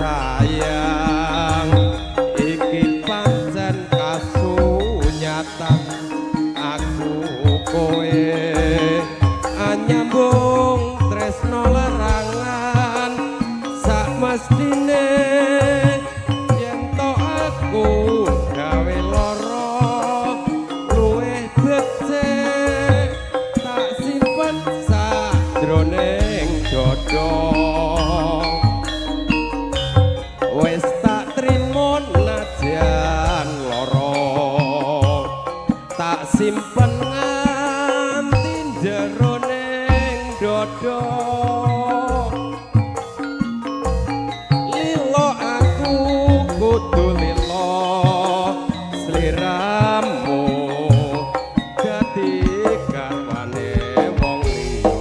Sayang, iki pancen kasunyatan, aku kowe anyambung tresno larangan. Sak mestine yen to aku gawe lara, luwih becik tak simpen sajroning dada. Wis tak trimo najan lara, tak simpen nganti jroning dada. Lilo aku kudu lilo, sliramu dadi garwane wong liya.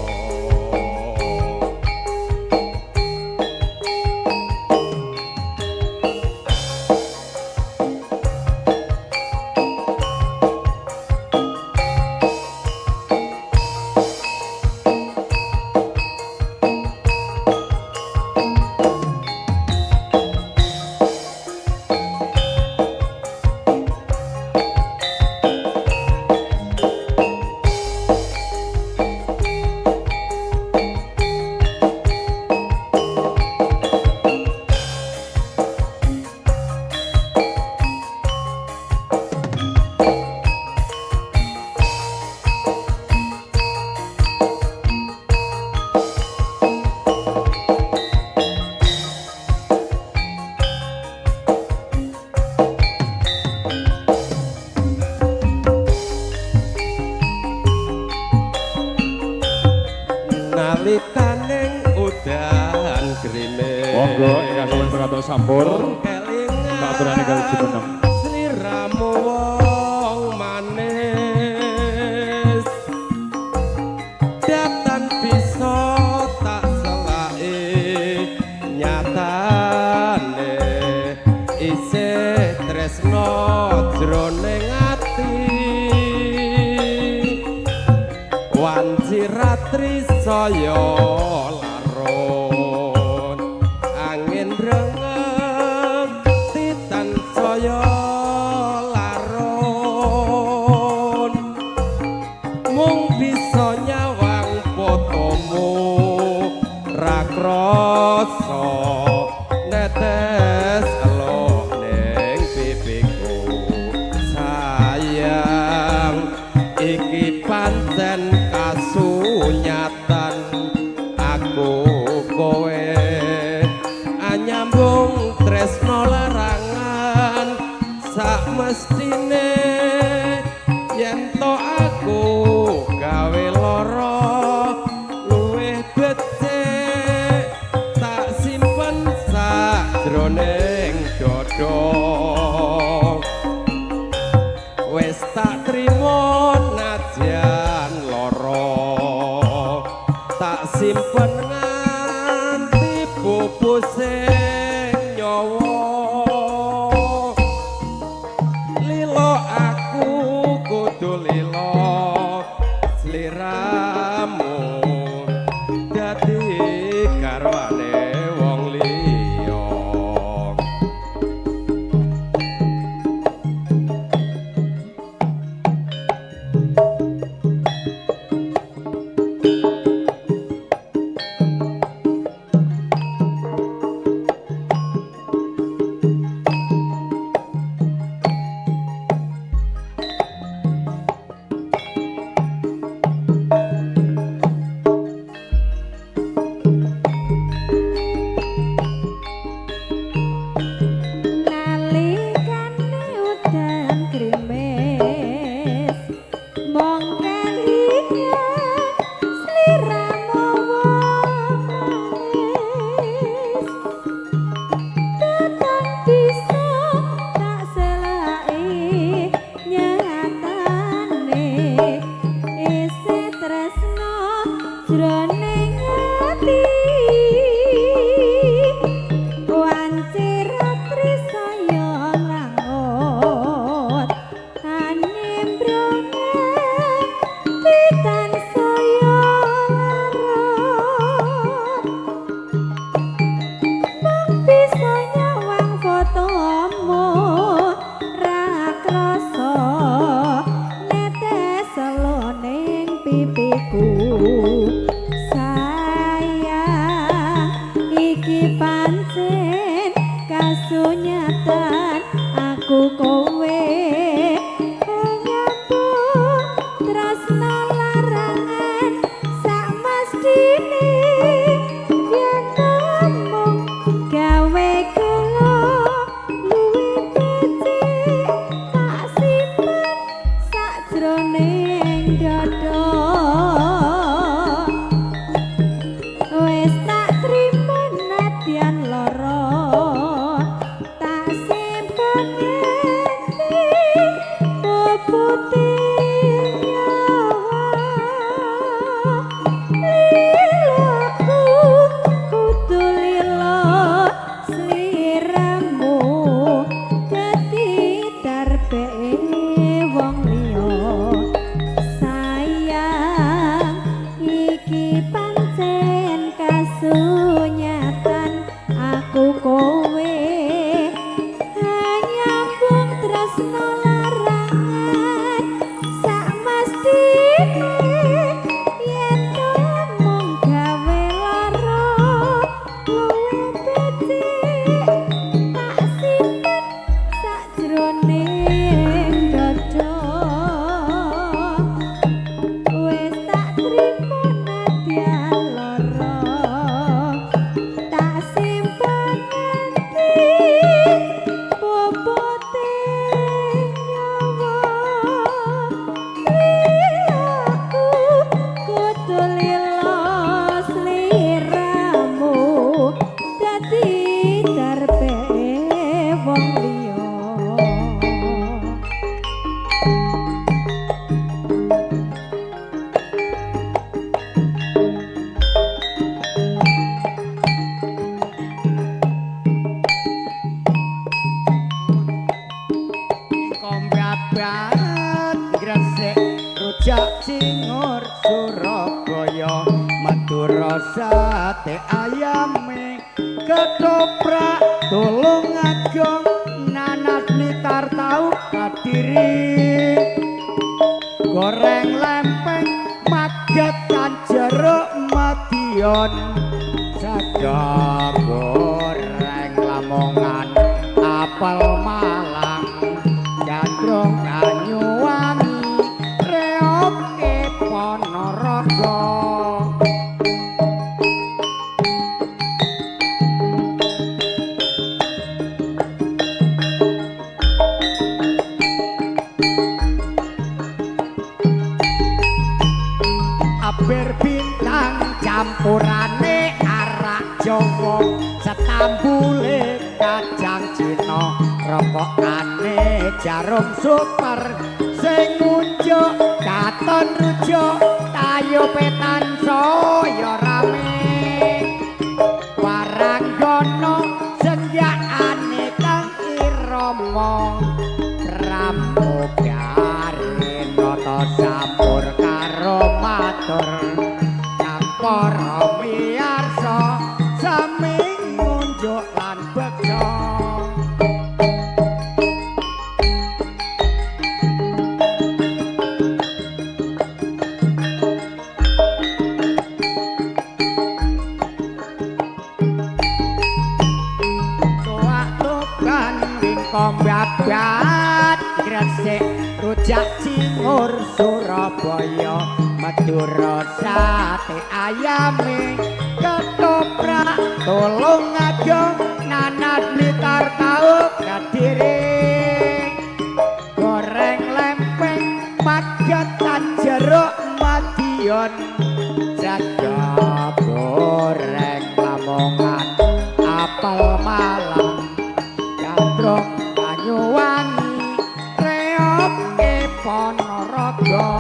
Nalikaning udan grimis, Monggo ingkang sampun perkatos sampur kelingan katurane kali jumeneng. Sliramu wong manis, datan bisa tak selaki, nyatane isih tresno jroning ati. Wanci ratri saya larut, angin rengeng titan saya larut, mung bisa nyawang fotomu, ra krasa netes elo ning pipiku. Sayang, iki pancen kasunyatan, aku kowe anyambung tresno larangan. Sak mestine yen to aku gawe lara, luwih becik tak simpen sajroning dada. Wis tak trimo najan lara, tak simpen nganti pupuse nyawa. Lilo aku kudu lilo, sliramu dadi garwane wong liya. sliramu dadi darbeke wong liya. Sayang iki pancen kasunyatan aku kowe nyambung tresno larangan sak mestine yen mung gawe lara luwih becik tak simpen sajroning dada. Wis tak trimo nadyan lara tak simpen nganti bobote nyawa. Aku kudu lila sliramu dadi darbeke wong liya. Kombabat Gresik rujak cingur Surabaya Madura sate ayame ketoprak Tulungagung nanas Blitar tahu Kediri goreng lempeng Magetan jeruk Madiun sego goreng Lamongan apel Malang gandrung Banyuwangi reoke Ponorogo. Aber bintang campurane arak Jawa setambule kacang Cina rokokane jarum super sing ngunjuk katon rujuk tayo petan saya rame waranggono senjakane kang irama pramugari nata sampur karo matur kang para miyarsa sami ngunjuk lan beksa. Tuak tukan wingko babat Gresik rujak cingur Surabaya Madura sate ayame ketoprak Tulungagung nanas Blitar tahu Kediri goreng lempeng Magetan jeruk Madiun sego goreng Lamongan apel Malang gandrung Banyuwangi reoke Ponorogo.